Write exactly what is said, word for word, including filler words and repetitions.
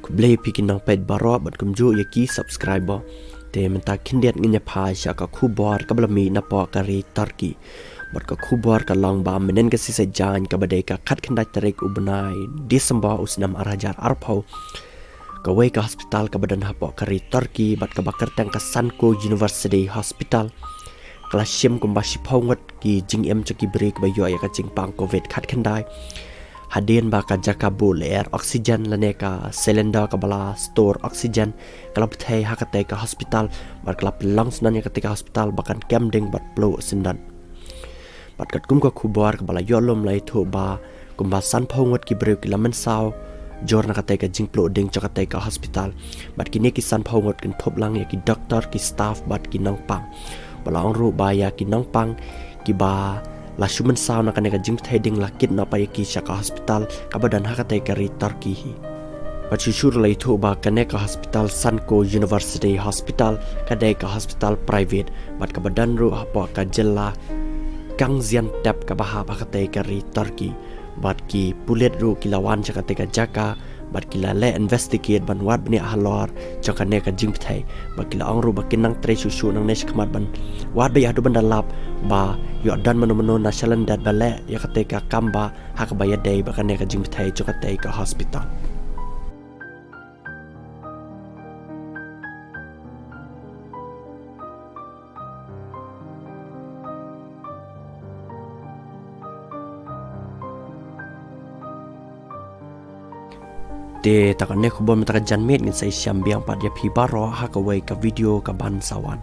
Khublei phi ki nongpeit baroh bad kumjuh ïa ki subscriber. Te mynta khyndiat ngin ïa phai sha ka khubor kaba la mih napoh ka ri Turkey. Bad ka khubor ka long ba mynhynnin ka sngi Saitjaiñ kaba dei ka khatkhyndai tarik u bnai December u snem ar hajar arphew, kawei ka hospital kaba don hapoh ka ri Turkey bad kaba kyrteng ka Sanko University Hospital ka la shim kumba shiphew ngut ki jingim jong ki briew kiba ïoh ïa ka jingpang covid khatkhyndai. Hadien ba ka jaka buh lyer oxygen lane ka cylinder kaba la store oxygen ka la bthei ha katei ka hospital bad ka la pynlong syndon ïa katei ka hospital ba kan kem ding bad pluh syndon. Bad katkum ka khubor kaba la ïoh lum la ïathuh ba kumba sanphew ngut ki briew ki la mynsaw jur na katei ka jingpluh ding jong katei ka hospital. Bad kine ki sanphew ngut kynthup lang ïa ki doktor, ki staff bad ki nongpang. Ba la ong ruh ba ïa ki nongpang kiba la shu mynsaw na kane ka jingbthei ding la kit noh pat ïa ki sha ka hospital kaba don ha katei ka ri Turkey hi. Bad shuh shuh ruh la ïathuh ba kane ka hospital Sanko University Hospital ka dei ka hospital private bad kaba don ruh hapoh ka jylla Gaziantep kaba hap ha katei ka ri Turkey. Bad ki pulit ruh ki la wan sha katei ka jaka bad ki la leh investigate ban wad bniah halor jong kane ka jingbthei. Bad ki la ong ruh ba kin nang trei shuh shuh nangne shakhmat ban wad beit haduh ban da lap ba ïoh don mano mano na shalyndet ba leh ïa katei ka kam ba ha kaba ïadei bad kane ka jingbthei jong katei ka hospital. Te ta kane khubor mynta ka janmiet, ngin sa ïashem biang pat ïa phi baroh ha kawei ka video kaban sa wan.